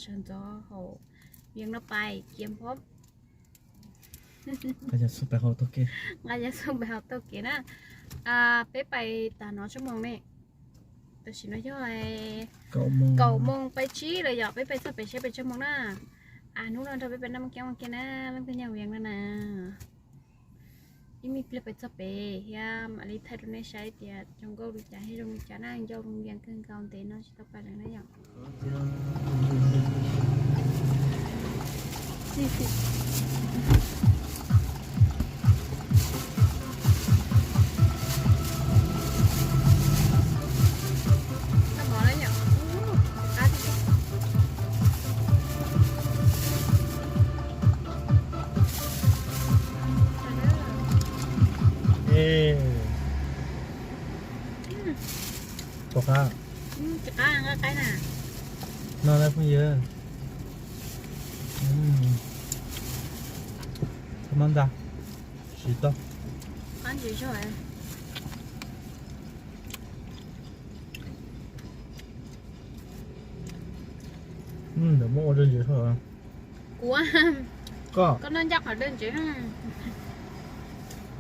Sawv ntxov hauv Vias no pais Kias Nphob. Nqa yas xub pais hauv taug kev na. Peb pais tas no tsawg moos ne? Tam sim no yog kaum moos pais tsib lawm yom, peb pais txog pem saib pem tsawg moos na. Hnub no nrog peb pais noj mas kiab mas kiag na, leej twg nyob Vias no na. Ib me pliag pais txog pem thiab mam li thaij rau nej saib tias zoo nkauj li cas thiab zoo li cas na, ncauj zoo Vias kawg nkaus ntev no tsis tau pais lawm na yom. Tom qab, tsis qab nqa qaib na. No na phooj ywg, txhob mab ntag, siv tau. Qab ntsis zog. Ntawm muab ua dawb ntsev. Kuv, koj, koj noj ncaj qhov dawb ntsev.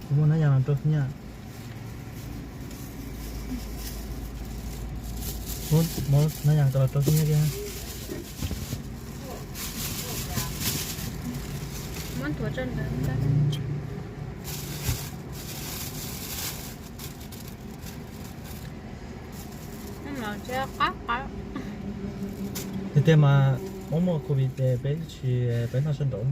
Kuv muab nab yas los rau xwb nyaj. Muab nab yas los rau xwb nyaj kiag. Muab nthuav tso ntawd. Tiag tiag mas muab muaj covid ces peb tsis, peb noj sab nraud.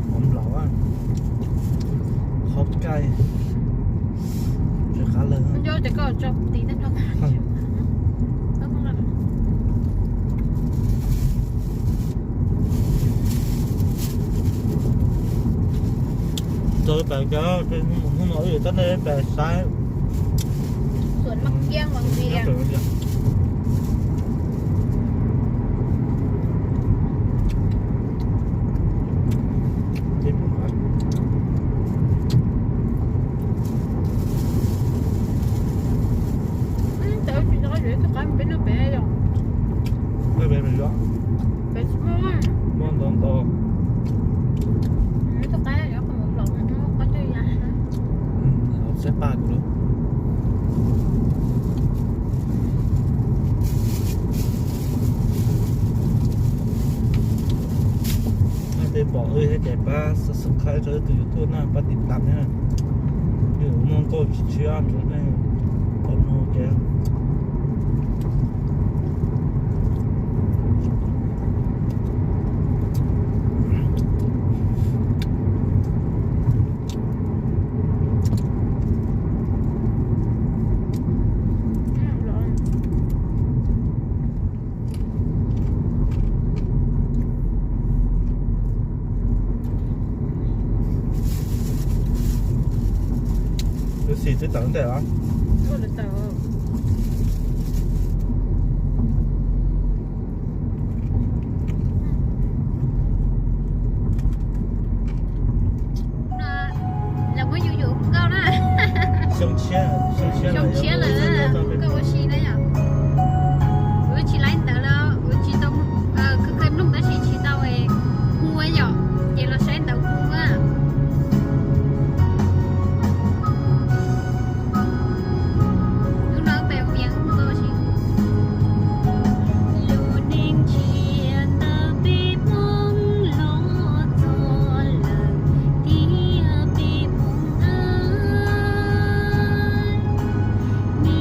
Qhov nplaum, qhov kai, tsis qab lawm. Txog pem, hnub no wb yuav coj nej pem saib. Muaj ntau ntau. Saib paj kuv lawm. Nej pom wb thiab ces pab subscribe rau wb tus YouTube na, pab tiv tam thiab. Wb yuav muaj nkauj tshiab rau nej tau mloog ua ke. Tus xim twb tawm ntej os. Lawv muab yus yuam hu nkauj na. Xyoo tshiab, xyoo tshiab lawm hu nkauj ua si na yom. Kuv tsis laib ntawv los kuv tsis tau, kawg kawg mloog tab sis tsis tau hu yom, ces los saib ntawv hu na. Hnub no peb mus ua si. Lub neej tshiab ntawm peb Hmoob los txog lawm thiab peb Hmoob a, me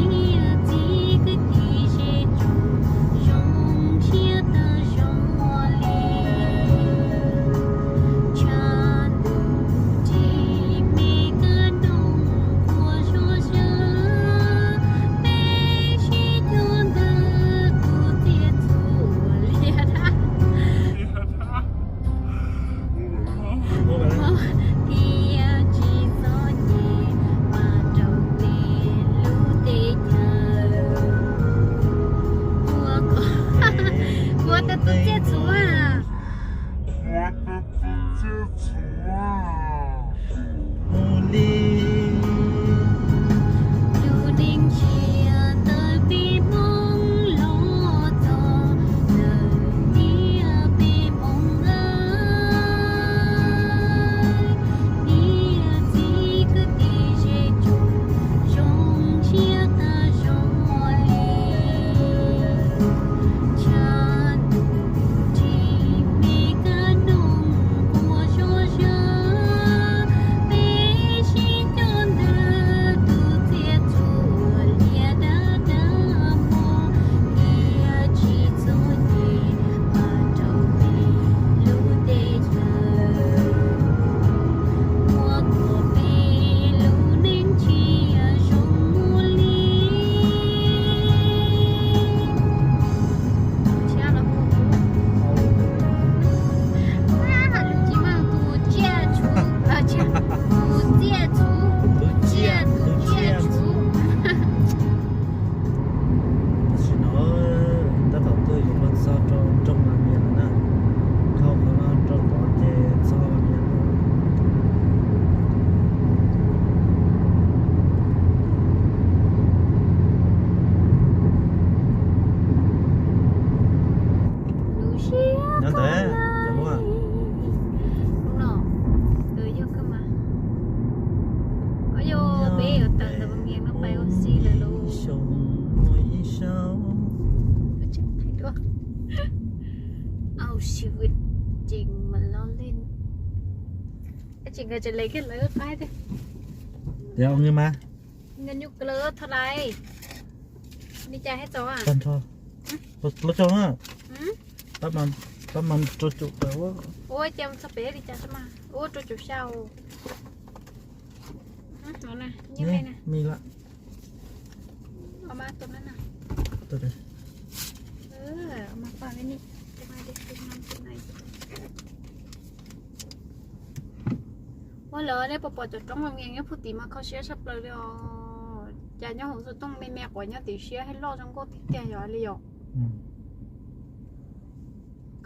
Nkawd tseem lev kiag lawv qaib tiag. Tias ua nws mas. Nkawd nyuj kawg lawv tho lais. Li cas thiab txaus a? Tag nrho. Lov tsaug na. Pab mas rau cum tawm ua. Ua cas txog pem li cas mas ua rau cum xya. Mis lawm. Ua lawv nej puas pom cov roob nqees nyob puag tim mas kho siab tshaj plaws li os. Cas nyob hauv xov tooj me me quav nyob tim siab thiab loj zoo nkauj tiag tiag yog li yom.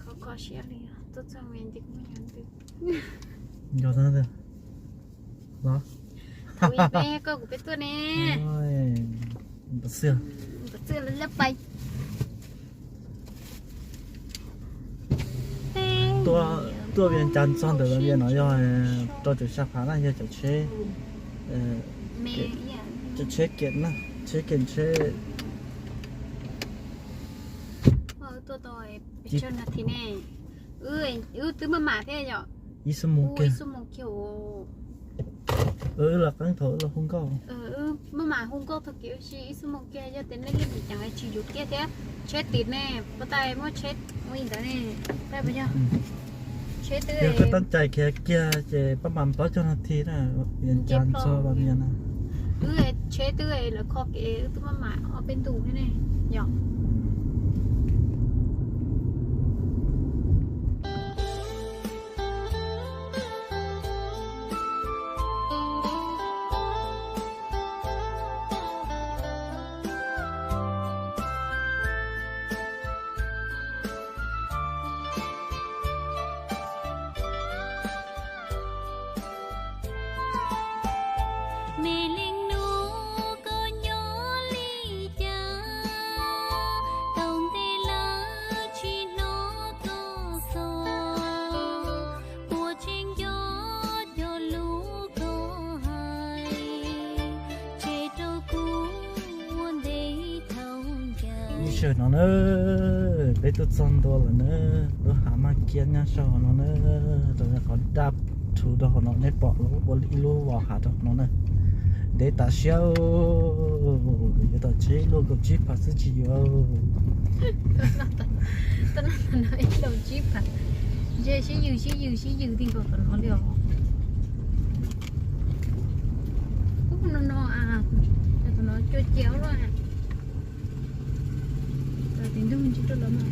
Kho kho siab li, tuaj txog nqees ces kuv nyob ntws. Nco tag. Los. Thaum ib peb koj kuv peb tuaj ne. Npam xwb. Npam xwb lawv lab pais. Tuaj, tuaj Vias Cas txog ntawm Vias no yog rau caum xya phav na, yog cov tsheb, cov tsheb kiam na, tsheb kiam tsheb. Wb twb maj mam thiab yom. Ib xuab moos kiag. Wb los qeeb thaum wb los hu nkauj. Maj mam hu nkauj thaum kiv ua si ib xuab moos kiag, yog tias nej leej twg ceev tsis yuav kiag thiab tsheb tim ne, puas tas muaj tsheb ua li ntawd ne, yog koj tab cai khiav kiag ces pab mam plaub caug nas this na, Vias Cas txog Vias Cas na. Wb tsheb twb lawv kho kev wb twb maj mam ob peb ntu thiab ne, yom. Me leej nus koj nyob li cas, tau ntev lawm tsis hnov koj xov, puas tseem nco cov lus koj hais, tseg rau kuv ua ntev thaum ncaim. Ib sij hawm no na, peb tuaj txog ntua lawm na, lub hav maj kiab nyob saum no na, rau qhov daj rhuv rau hauv no nej pom ua ib lub vos hav rau hauv no na. Ntev tas siab, yuav tau tsheb luaj kaum tsib phav xwb tsis yuav. Ib kaum tsib phav, ntshe sib yws sib yws sib yws ti nkaus tom no li os. Ub, no no, tom no cua cia luaj. Tim ntug tsis rau lawv mas.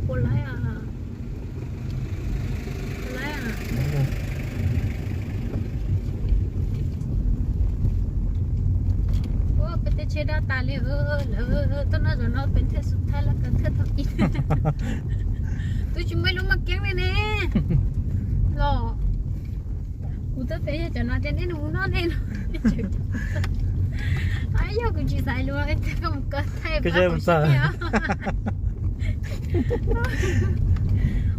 Puas laib a? Puas laib a? Ua peb tej tsheb daj tas li, lawv tuaj noj zaum no peb thiaj xub thaij laj kawg thiaj tau ib. Twb tsis muaj ib lub maj keeb li ne. Los kuv twb tias yog cov no ces nej nws mus noj nej no. Yog kuv tsis xaiv lus es koj mus kaw thaij pab kuv sib tiag.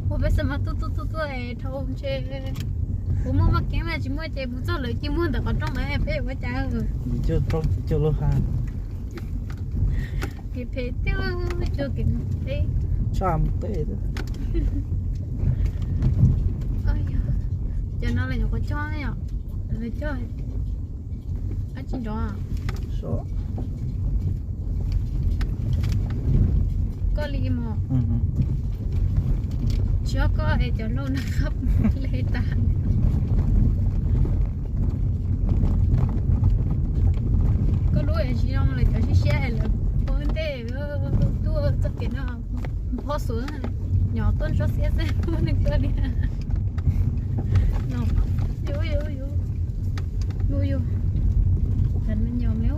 Ua peb xav mas tuaj tuaj tuaj tuaj dhau ntshe kuv muaj maj keeb na, tsis muaj ces mus txog lawv cia muag ntawm qhov rooj lawm peb yuav ua cas. Yim cuaj rooj yim cuaj lub hav. Kev phem tiag, cuag kev mus teb. Tshaj mus teb. Cov no lawv nyuam qhuav cog yom, lawv cog dab tsi nrov. Koj li mos. Tsis ob koj es cov lauj na qab le tas. Koj lub es tsis zoo lawm, cov siab siab es lawv ua ntej tuaj txoj kev no. Phob xuv, nyob tuaj tso xiab xwb muab neeg tuaj li. Yus yus yus, yus yus, tas me nyuam li.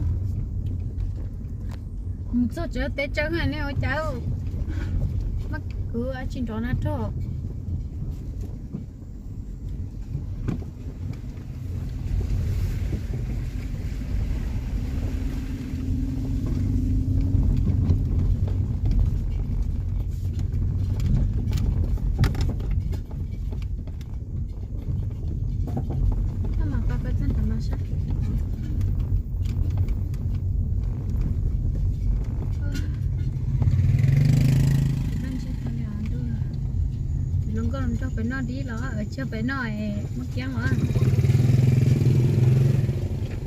Mus txog tsev teb tsawb ne ua cas, mas kuv tsis nrov na rog. Koj mam pab peb txog nram no saib. Nrog pem no dib los, tsis pem no muaj kiab los.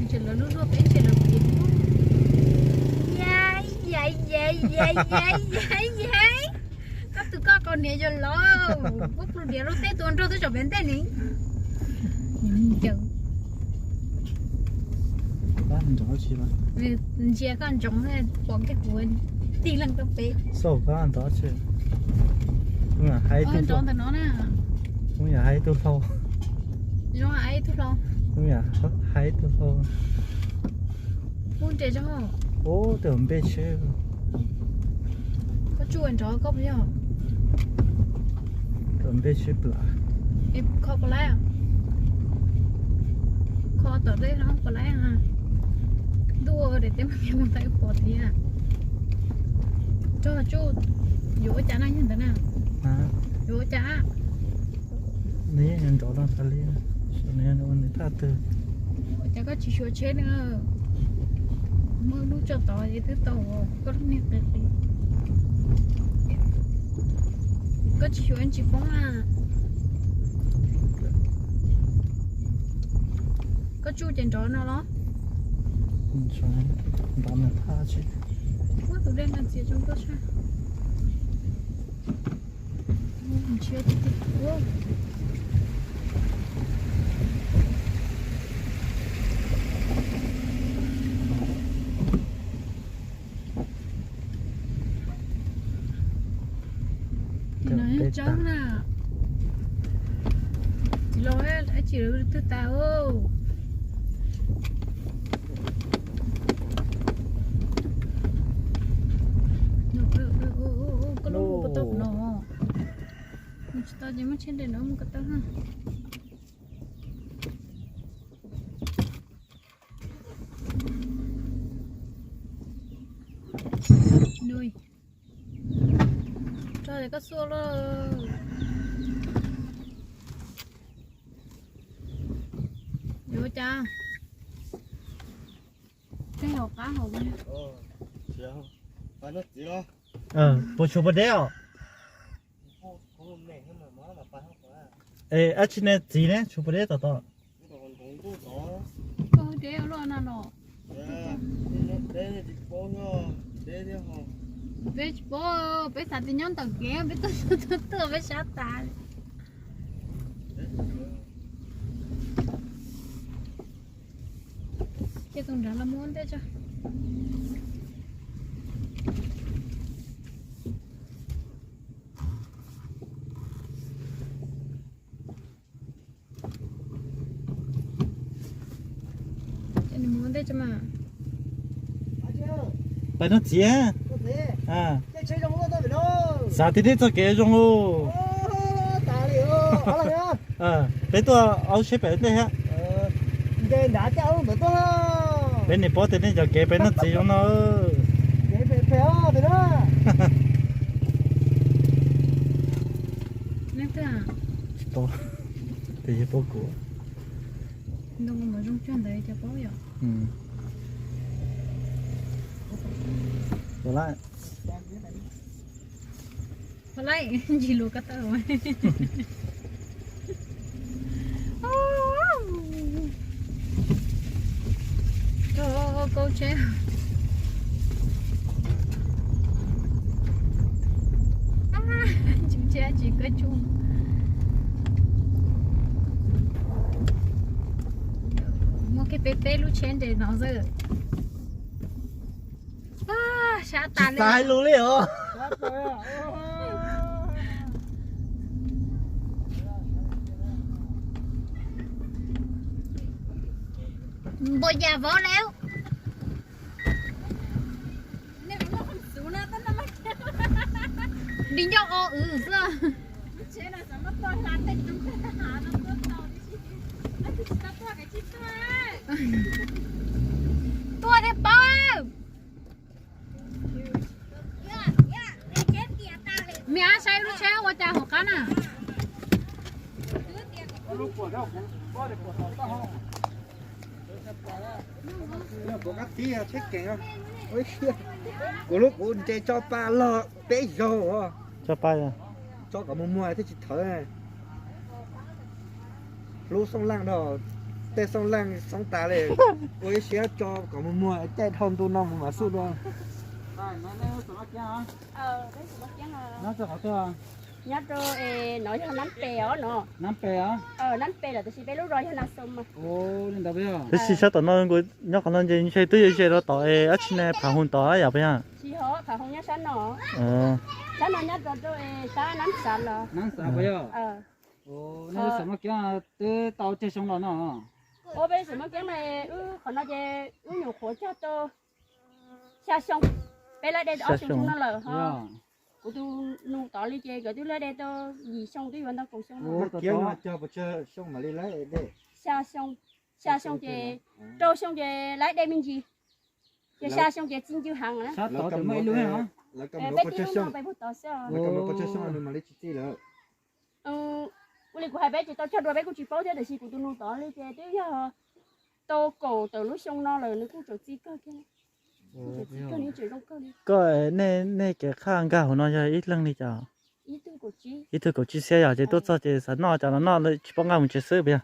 Ntshe lawv lub luaj peb ntshe lawv pem. Yai, yai, yai, yai, yai, yai, yai. Koj tus koj qau niam yog los, kuv plhu diav lub teb tua nrog twb tsom pem ntej ni. Ntsia koj ntsoov pom kiag kuv tig leej rau pem. Xauj koj nrov tsi. Ntawm no na. Kuv yam hais ib tug hlau. Zoo hais ib tug hlau. Kuv yam hais ib tug hlau. Ub, nres zog. Ub, tej npe tsheb. Koj tsuj nrov koj puas yog? Tej npe tsheb plam. Kho puas laib? Kho tom tej no puas laib? Ntuj, daim teb mas mus tau ib puas thiab. Rog tsuj, yuav ua cas no yog ntawd na? Yuav ua cas? Nws yeej nrov no tas li, nws ua nws thaj twg. Ua cas koj tsis xyuas tsheb na? Muaj lub tso tod es twb tau koj lub niag qis qis. Koj tsis xyuas tsis poob na. Koj tsuj ces nrov no los? Nrov nws thaj tsi. Muab tus dej no txiav zoo nkauj tshaj. Tsis los tsis los twg tas. Koj lub mus puas tau no? Mus tsis tau ces muab tsheb nres no mus ko taw na. Nui, tso ces koj xuaj lauj. Yuav ua cas? Tej hauv qab hauv. Puas tshuav puas deb os? Es dab tsi ne txiv ne tshuav puas deb tom tod? Peb tsis paub, peb xav tias nyob ntawm kev peb tuaj tuaj tuaj peb sab tas. Cia tus nrad los mus ua ntej tso. Pais no txiv. Xav tias nej txoj kev zoo. Peb tuaj aub tsheb pem ntej thiab. Peb niam paub tias nej cov kev pem no txiv zoo no. Tsis paub, tes yog paub kuv. Ntsis lus ko taw. Kaub tsheb. Tsis tsheb tsis koj tsuj. Muaj kiag peb peb lub tsheb nres no xwb. Sab tas li. Hais lus li os. Npua yas vauv lawm. Di ncauj o wb xwb. Tuaj thiab paub. Niam saib lub tsheb ua cas hauv qab na. Kuv lub kuv nres tso pa log peb zaug. Tso pa, tso kom muag muag thiaj tsis thawv. Lub xoob laj no, tej xoob laj xoob tas li, ua ib siab tso kom muag muag caij dhau ntu no mus mam xub dua. Nyob rau qhov twg? Nyob rau, no yog Nab Pes os no. Nab Pes os? Nab Pes lawm tab sis peb lub zos yog Nas Xoo mas. Tab sis sab tom no nyob qhov no ces ntshe twb yuav ze rau tom es dab tsi ne, Phav Hoos tod yom puas yog? Tsis ho, Phav Hoos nyob sab no. Sab no nyob rau rau sab Nab Xav los. Nab Xav puas yog? Nej lub xeem Maj Kiab twb tau tsawg xyoo los no? Ua peb lub xeem Maj Kiab mas wb qhov no ces wb nyuam qhuav cog tau xya xyoo, peb laib de ob xyoo no lawm ho. Kuv tus nus tod li ces nkawd twb laib de tau yim xyoo twb yuav ntau kaum xyoo no. Xya xyoo, xya xyoo ces rau xyoo ces laib de me ntsis. Ces xya xyoo ces txi ncw heev na. Peb tib lub no peb puag tod xwb. Ua li kuv hais peb tsis tau cog dua peb kuj tsis paub thiab tab sis kuv tus nus tod li ces twb yog tau kaum tawm lub xyoo no lawm nws kuj tseem txi kawg thiab. Koj, nej kev qhaj nkag hauv no yog ib leeg li cas? Ib tug kaum tsib xyab yog ces tuaj txog ces xav noj cov no noj tsis paub nqaj mus tsev xwb puas yog?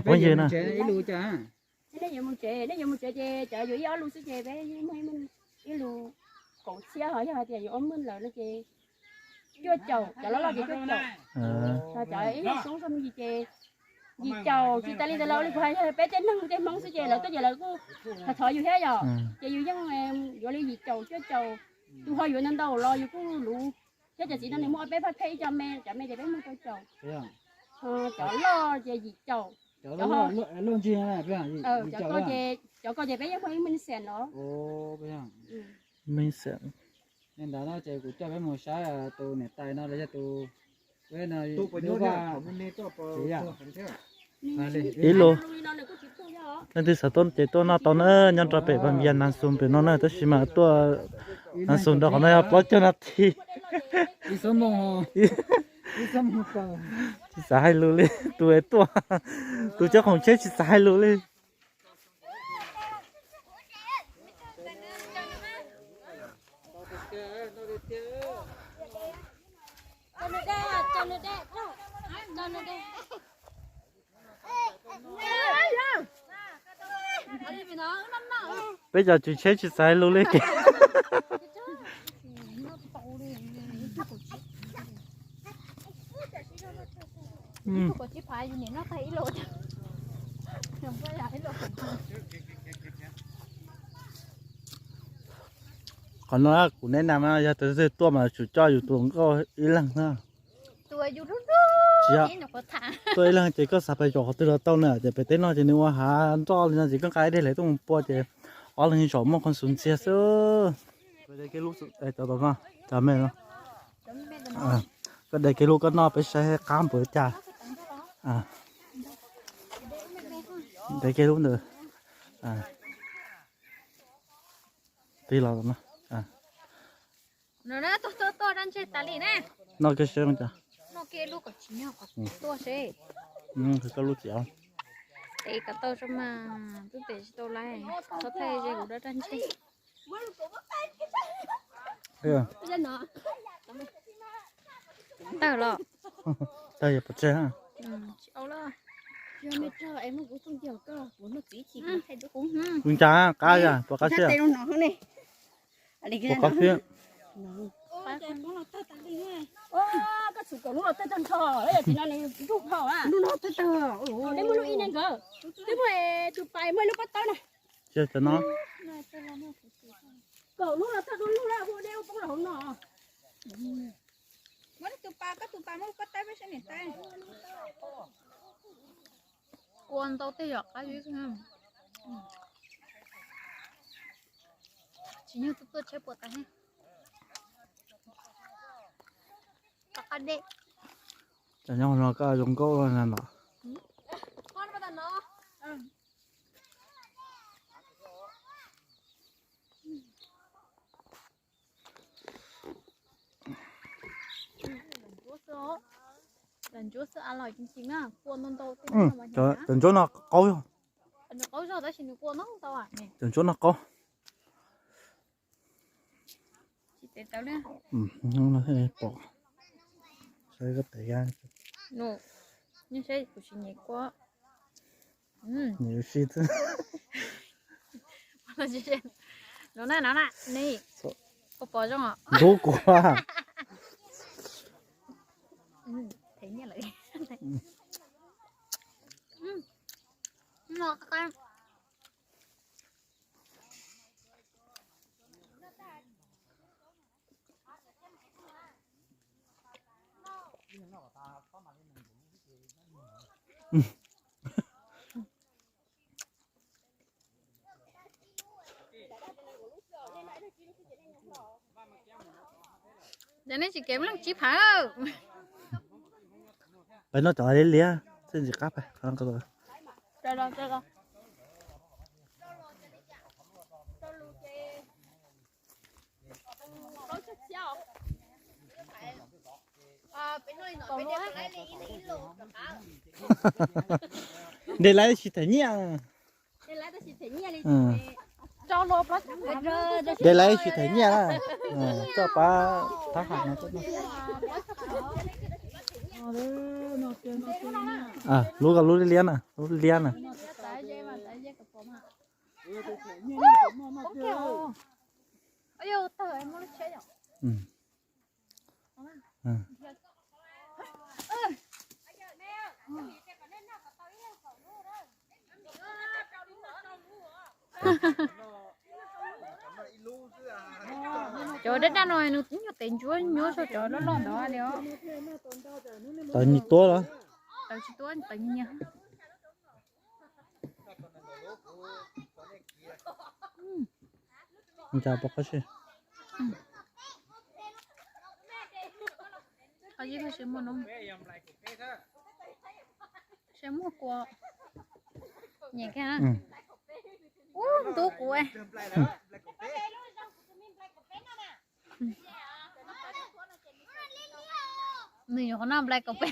Phooj ywg na. Nej yuav mus tsev, nej yuav mus tsev ces cov yuav ib ob lus xwb ces peb muaj ib lus kaum txhiab ho yog hais tias yuav ob maj lawm no ces cuaj caum, cov loj loj ces cuaj caum. Cov ib lub xyoob txog me ntsis ces yim caum tsis tas li ntawd lawm. Ua li kuv hais peb tej neeg tej Hmoob xwb ces lawv tuaj ces lawv kuj thov thov yus thiab yom, ces yus yeej yuav li yim caum cuaj caum. Tus ho yuav ntau ntau los yus kuj luv thiab. Cov txiv no nws muaj ob peb phaj phej, ib co me, cov me ces peb muaj rau caum, cov loj ces yim caum. Cov ko ces, cov ko ces peb yeej muaj ib meej xees los. Meej xees. Li ntawd no ces kuv coj peb mus saib tus niam tais no los yog tus, ib lus, leej twg xav tuaj ces tuaj noj tau na, nyob rau pem Vaj Vias Nas Xoo pem no na, tab sis mas tuaj Nas Xoo rau qhov no yog plaub caug nas this. Tsis xav hais lus li, tus tuaj, tus coj khoom tsheb tsis xav hais lus li. Peb cov tswv tsheb tsis xav hais lus li. Qhov no kuv neb na, yog tus twg tuaj mas tsum coj yus tus nkauj ib leeg na. Tsis yog, tuaj ib leeg ces koj xav pais zaum qhov twg los tau na, ces pem teb no ces nws ua hav nroj li no ces koj nqa ib daim lawv tuaj mus pua ces ob leeg zaum muaj qhov xus ntxiag xwb. Cov me, koj de kiag lub koj noj peb saib qab npaum li cas. De kiag lub ntawd. Tig los no. Tuaj tuaj tuaj, dab ntseg tas li na. Noj kiag seb. Tuaj seb. Koj lub txiv. Tes kom tau tso mas, twb tes tsis tau lawm, txhob thaij ze kuv dab ntseg. Tawg los? Tawg yog pov tseg. Kuv ntsa qab yog pov qab xwb. Pov qab xwb. Koj txhum kaum lub los tawg tag nrho, txiv no nws nruj dhau. Neb muaj lub ib ne nkawd, twb muaj tus pais muaj ib lub pob tawb na. Kaum lub los tawg dua lub lawm, hu deb ua poob rau hauv no. Muab tus pas, koj tus pas muab pob tawb peb saib niam tais. Ua ntau tej yom, qab ib xwb. Tsis nyog tuaj tuaj tsheb puas tas. Qab deb. Cov nyob no koj zoo nkauj no. Cov ntsuab no qaub. Cov ntsuab no qaub. Pom, saib koj tes ya. Nws, nws saib kuv tsis nyiam kua. Nws si xwb. No na, no na, ni. Kua pom zoo os. Ntub kuv. Them nyiaj lawm. Ces nej tsis kev leej tsib phav. Peb noj cov liab liab xwb ntsis qab pais. Ntes laiv tsis them nyiaj. Ntes laiv tsis them nyiaj na. Coj pab thab ham no. Lub, lub liab liab na, lub liab na. Cov daj daj no nws nyuag tes ntsuab nyuab zog cov loj loj ntawd li os. Tawv nyias tuab los? Tawv tsis tuab, tawv nyias. Nca pov qab si. Muaj kua. Nyem kiag. Ub, ntub kuv. Nws yuav qhov no nplai kaum peb.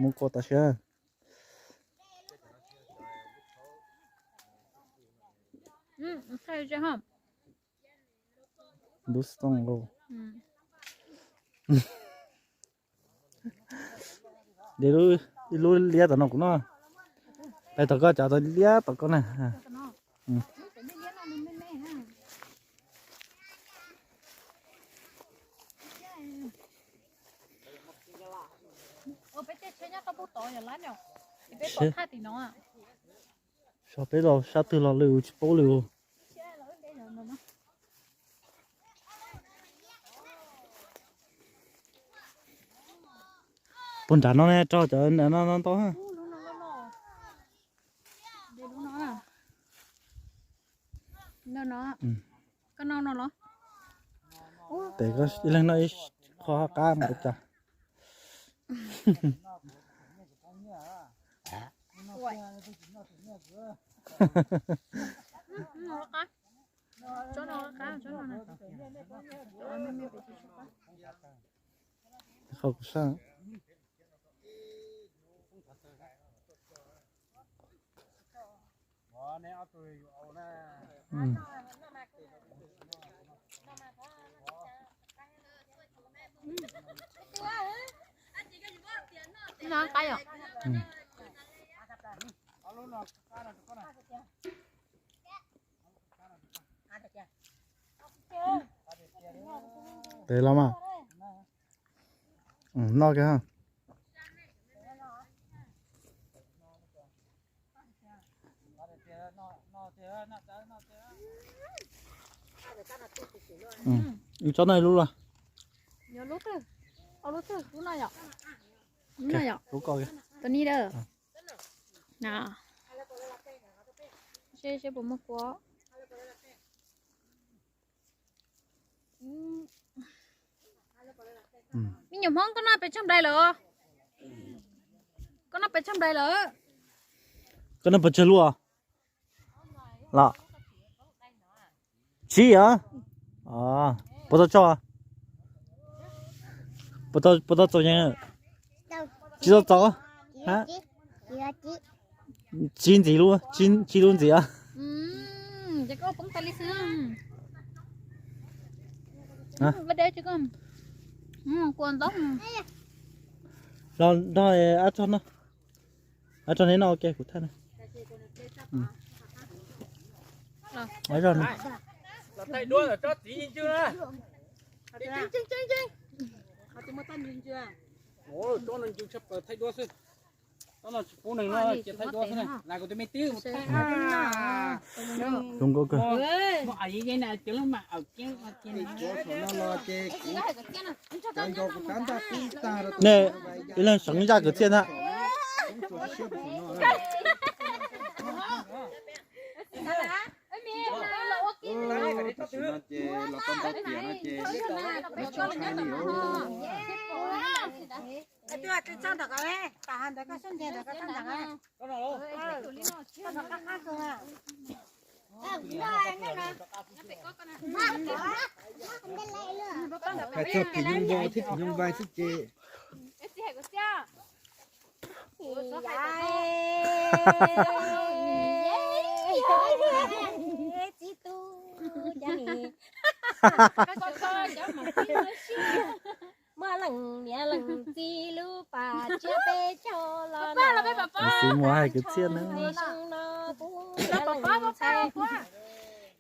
Muab kua tas siab. Ntub xoo lauj. Ib lub liab tom no kuv noj. Peb tom koj cov tau liab tom koj na. Peb tsheb nyob rau pem tod yog lab no, peb pom thaj tim no. Sab peb los sab twg los lwm tsis paub lwm. Puag nram no ne, rau cov no ntau. Koj noj no los? Tes koj ib leeg noj ib qho qab mus ua cas. Qhov kuv saj. Tes los mas. Noj kiag. Ib tsob noj ib lub los? Lub twg? Lub no yom? Lub no yom? Tus ni da. Seb, seb puas muaj kua. Me nyuam Hmoob, koj noj pes tsawg nplais lawm? Koj noj pes tsawg nplais lawm? Koj noj pes tsawg lub? Los? Tsib os. Puas tau tso? Puas tau txaus yees? Tsis tau txaus. Tsib ntxiv lub, tsib lub ntxiv os. Ces koj poob tas li xwb. Los nrog ab tso no. Ab tso neb no ua ke kuv thaij no. Ab tso no. Zoo nkauj kawg. Nej ib leeg seev zaj kwv txhiaj ntag. Tam sim no ces los tau ntau tiam no ces lawv tsis ntshai li os. Hais txog phim nyoo vau thiab phim nyoo vais xwb ces txiv tub, muaj leej niam leej txiv lub pas tsiab peb caug los. Xis Muas hais kwv txhiaj na.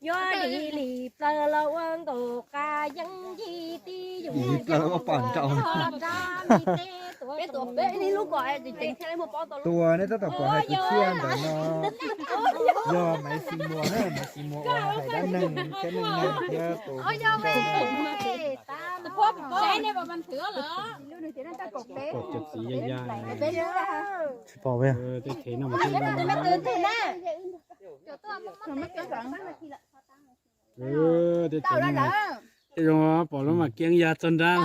Yuav dim li plaws los ua nkaus qas yeeb yim tib yus. Dim li plaws los ua pom nraud. Tua nej tab tom pom hais kwv txhiaj ntawm no yog Maiv Xis Muas na, Maiv Xis Muas uas hais dab neeg thiab neej neeg thiab tus kaum txiv ya ya. Tsis pom. Tej zoo pom lub mas kiab ya txog nrab.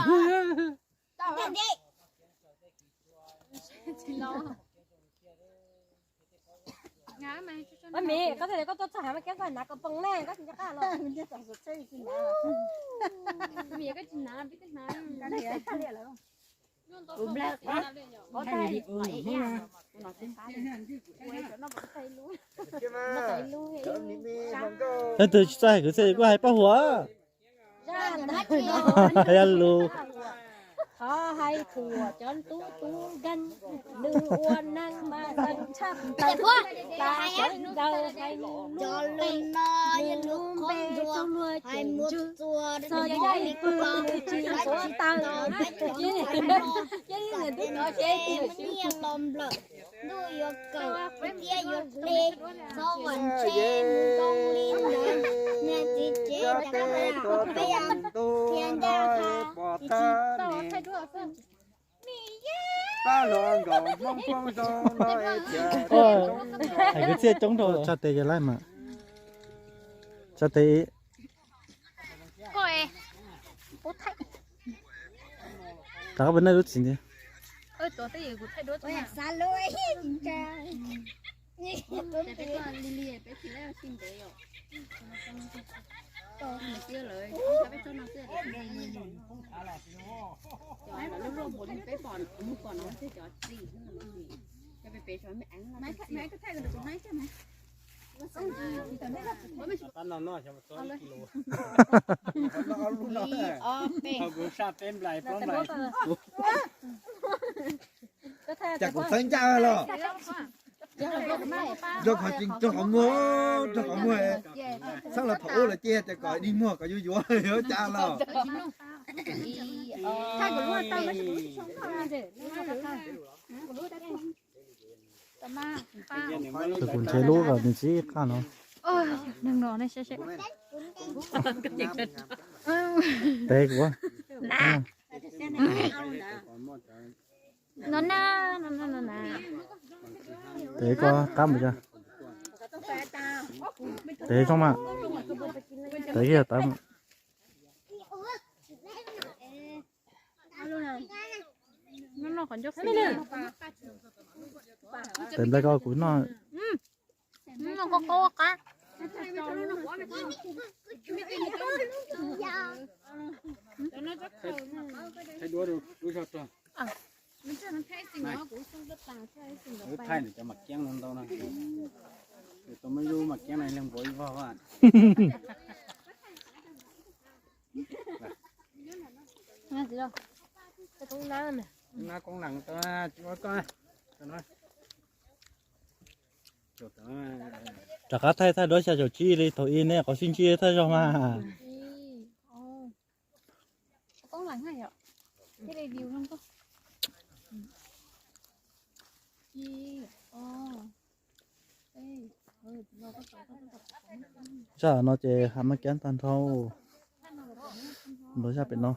Leej twg tsis txawj hais kwv txhiaj kuj hais paj huam. Yog lus. Qhov hais thuam cov tub tub nkeeg, nws ua neeg mas zeeg tshaj plaws, tas sawv ntxaws hais lus lub npe, nws lub npe txog luag ceem ntswg, txog caij pw nws tsis tuav taws. Ntuj yuav kawm thiab yuav hle, txhob vam ntshe mus zoo li ntawd. Niag txiv tsev cas peb thiab ncaj qha tsis tau thaij duab xwb. Pab hluas nkaus Hmoob poob zoo no es tias hais kwv txhiaj coob rau. Tsa tes yog laij mas. Tsa tes. Rov qab pem nej lub txiv ntxiv. Kuv saj peb nplais plaub nplais. Cas kuv txhawb ncaj los? Rau qhov tseem rau qhov muag, rau qhov muag. Txhawb los thaum ub lawm ces tias kom dig muag kom yuav yuav yuav cas los. Tus kuv ntshe lub kom nws tsis qaj no. Neeg no ne, seb seb. Tes kuv. No na, no na, no na. Tes koj qab mus cas. Tes zoo mas. Tes yog tab. Tes nplai ko kuv noj. Lub thaij nws cov mas kiab no ntau no. Tau muab lub mas kiab no leej npaum ib vog. Rov qab thaij thaj duab xya caum tsib li thaum ub ne, qhov sib ntsib thaj zog mas. Zaj no ces hav maj kiab tag nrho. Nrog zaj pem no.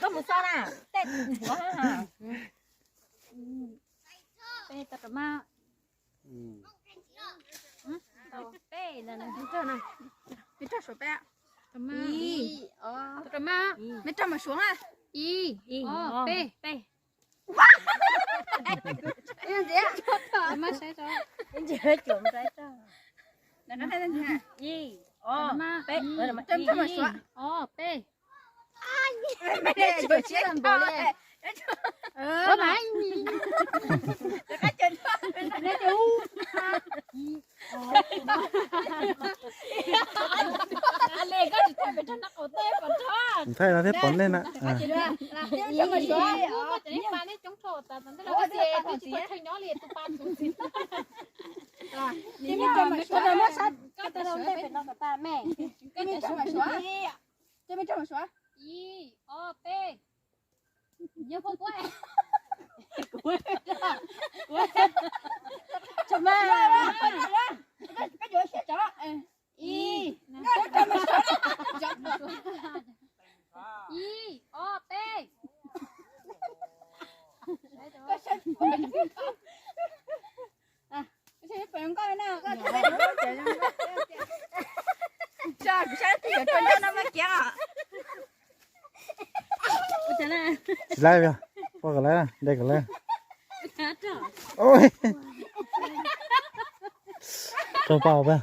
Koj mus xauj na, tej nthuav. Peb tau rau mab. Peb, peb rau suav peb. Tau rau mab, peb rau mas suav na. Ib, ob, peb, peb. Mab saib tso. Ib, ob, peb, ib, ob, peb. Thaij no thiab pom nej na. Ib, ob, peb. Ib, ob, peb. Tsis laib, poj kom laib, de kom laib. Rau pau peb.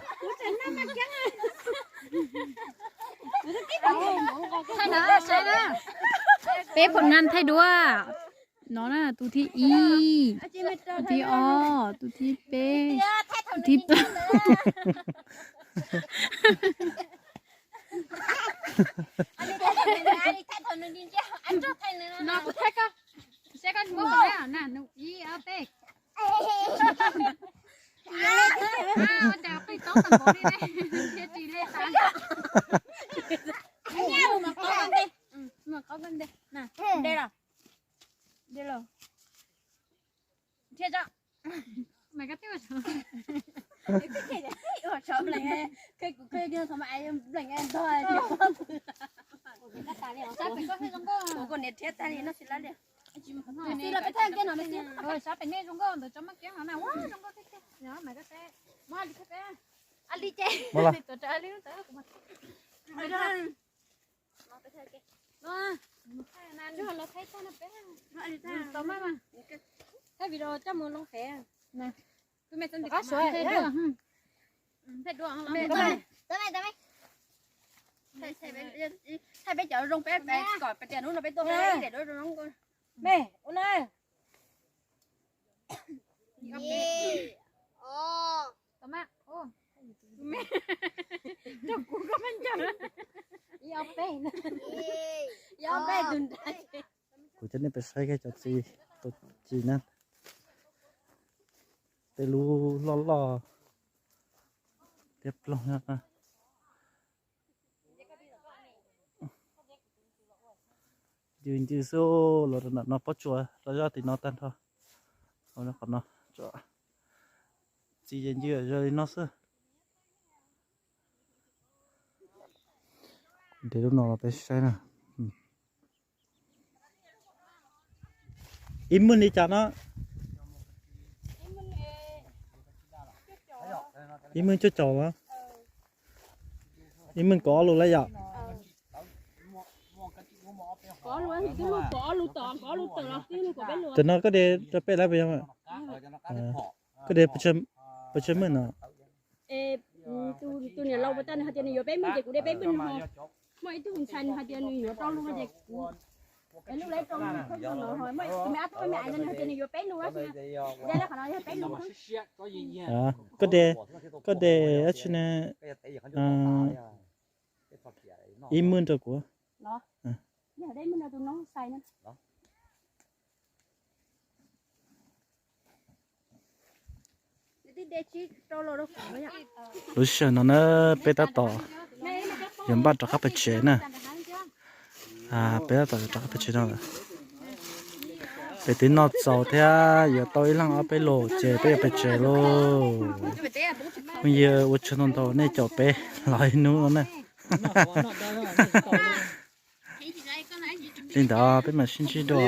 Peb phom nan thaij duab. No na, tus thib ib, tus thib ob, tus thib peb, tus thib plaub. No kuv thaij koj, saib koj muab kuv na, nws ib ob peb. Ua cas qij toob tag npaum li ne, thiaj tsis le tas. Mus qhov nte, de los, de los. Thiaj tso. Mas koj twb ua tsov plees, kuv khej kiag thaum mas plees ntog. Kuv niam thiab tag li no tsis lab li. Tsis los peb thaj kiag no, sab pem nej zoo nkauj ntawd tso maj kiab no na, ua zoo nkauj tiag tiag. Mas koj teb, muab li thiab peb. Ali ces tuav rawv ali lub ntawd kuv mas. Thaij video coj mus loo fem. Tus me txo ntawm qab suav. Thaij peb cov zoo peb kom peb tias hnub no peb tuaj ib daim duab zoo zoo nkauj. Me, ua na. Ib, ob, peb. Ib, ob, peb tus nrag. Kuv coj nej pem saib kiag cov txiv, tus txiv na, tej lub loj loj thiab ploog. Ncw ncw xwb, los rau ntawm no pob tsuas los zoj tim no tag nrho. Qhov no txiv ces ncw zoo li no xwb. De lub no los peb saib na. Ib maj li cas no? Ib maj cuaj caum los? Ib maj kaum ob lus lawm yom? Cov no koj de rau peb lab puas yog? Koj de pes tsawg maj no? Tus niam laus puas tau nws hais tias nws yuav peb maj ces kuv de peb maj no. Ib tug ntxhais nws hais tias nws yuav rau lus no ces kuv, lub lawv rau lus no, me ab tug me ab nws hais tias nws yuav peb lus, de qhov no yog peb lus. Koj de, koj de dab tsi ne? Ib maj rau kuv. Lub sij hawm no na, peb tab tom yuav npaj rov qab pem tsev na. Peb tab tom yuav rov qab pem tsev no lawm. Peb twb noj txaus thiab yuav tau ib leeg ob peb lus ces peb yuav pem tsev lauj. Phooj ywg, ua tsaug ntau ntau nej caum peb los ib hnub no na. Li ntawd peb mam sib ntsib dua.